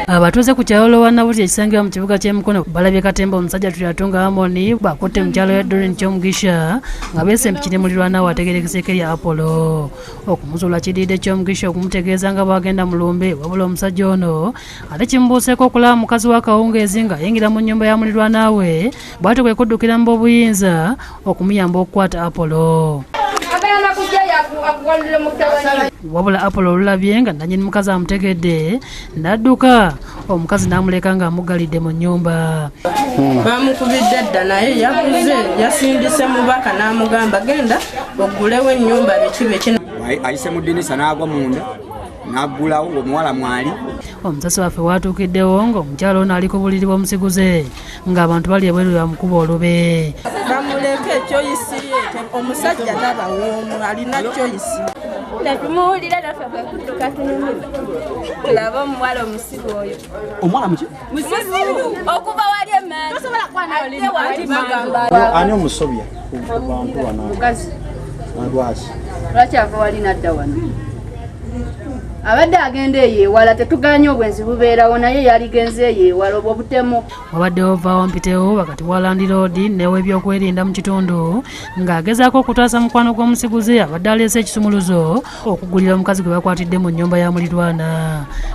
Abatuuze ku kyalo Lowanabuti ekisangibwa mu kibuga ky'e Mukono balabye katemba omusajja Turyatunga Amoni bw'akutte mukyala we Doreen Kyomugisha nga beese empiki ne mulirwana we ategeerekeseeko erya Apollo. Okumuzuula kiddiridde Kyomugisha okumutegeeza nga bw'agenda mu lumbe, wabula omusajja ono ate kimubuuseeko okulaba mukazi we akawungeezi ng'ayingira mu nnyumba ya mulirwana we, bw'atyo kwe kuddukira mu b'obuyinza okumuyamba okukwata Apollo. Wabula Apollo olulabye nga nannyini mukazi amutegedde n'adduka, omukazi n'amuleka ng'amuggalidde mu nnyumba. Bamukubidde dda naye yakuze, yasindise mubaka n'amugamba genda oggulewo ennyumba biki biki. Ayise mu ddinisa n'agwa munda n'aggulawo ng'omuwala mwali. Omusasi waffe waatuukiddewo ng'omukyala ono ali ku buliri bw'omusiguze ng'abantu bali ebweru bamukuba olube. Bamuleke choice ye, omusajja taba w'omu alina choice. Tetumuwulira naffe kwe kudduka tunyumiza tulabe omuwala omusiru oyo. Omuwala muki? Musiru okuva wali emmanda. Tosobola kwana wali bagamba. Ani omusobya ku bantu bano? Mukazi. Lwaki? Lwaki ava wali n'adda wano? Abadde agenda eyo ewala, tetuganye obwenzi bubeerawo naye yaligenze eyo ewala obwo butemu. Wabaddewo vaawo mpitewo wakati wa landiroodi n'ew'ebyokwerinda mu kitundu ng'agezaako okutaasa mukwano gw'omusiguze abadde aleese ekisumuluzo okugulira omukazi gwe bakwatidde mu nnyumba ya mulirwana.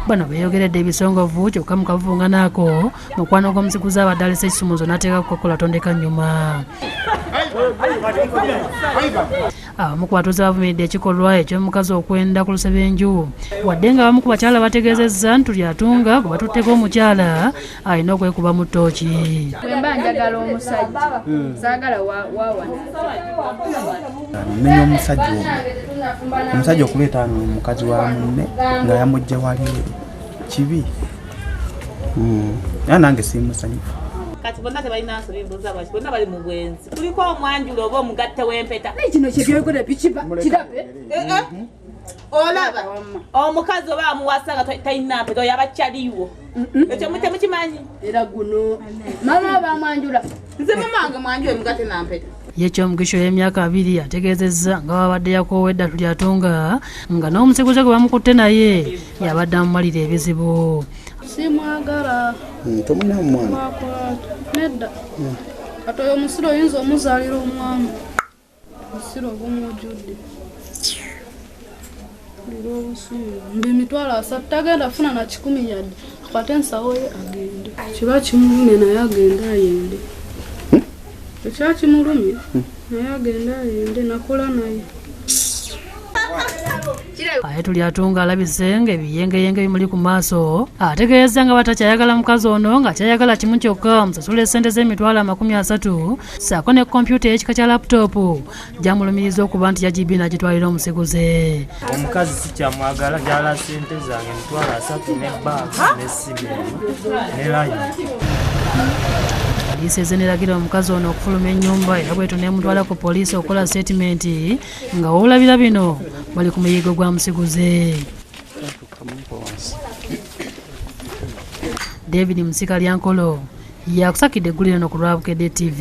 Bano beeyogeredde ebisongovu kyokka mu kavuvungano ako mukwano gw'omusiguze abadde aleese ekisumuluzo n'ateeka kukokola tondeka nnyuma. Abamu ku batuuze bavumiridde ekikolwa eky'omukazi okwenda ku lusebenju, wadde nga abamu ku bakyala bategeezezza nti Turyatunga gwe batutteko omukyala alina okwekuba mu ttooki. Bwe mba njagala omusajja, saagala waawana. Nnenya omusajja ono, omusajja okuleeta wano omukazi wa munne nga yamugye wali eri kibi. Era nange simusanyufu. Kati bonna tebalina nsobi, mbuuza lwaki bonna bali mu bwenzi. Kuliko omwanjula oba omugatte w'empeta. Naye kino kyebyogera bikiba kirabe. Olaba omukazi oba amuwasa nga talina mpeta oyo aba kyaliwo. Ekyo temukimanyi. Era guno mama bamwanjula. Nze mama wange mwanjula omugatte na mpeta. Ye Kyomugisha ow'emyaka 20 ategeezezza nga bw'abadde yakoowa edda Turyatunga nga n'omusiguze gwe bamukutte naye yabadde amumalira ebizibu. Simwagala. Tomulina mwana? Nedda. Kati oyo omusiro oyinza omuzaalira omwana. Omusiro ogumujjudde. Mpulira obusungu. Mbu 300,000 tagenda funa na 1,000 yadde. Akwate ensawo ye agende. Kiba kimulumye naye agende ayende. Ekya kimulumye naye agende ayende nakola naye. Ate Turyatunga alabise ng'ebiyengeyenge bimuli ku maaso, ategeeza nga batakyayagala mukazi ono ng'akyayagala kimu kyokka amusasula essente z'emitwalo 30 ssaako ne kompyuta ey'ekika kya laputoopu gy'amulumiriza okuba nti yagibye n'agitwalira omusiguze. Omukazi sikyamwagala, gyala ssente zange 30,000 ne baaga n'essimu eno ne layini. Poliisi ezeneragira omukazi ono okufuluma ennyumba era bwetyo n'emutwala ku poliisi okukola sitatimenti nga woolabira bino bali ku muyigo gwa musiguze. David Musika Lyankolo yakusakidde eggulire eno ku lwa Bukedde TV.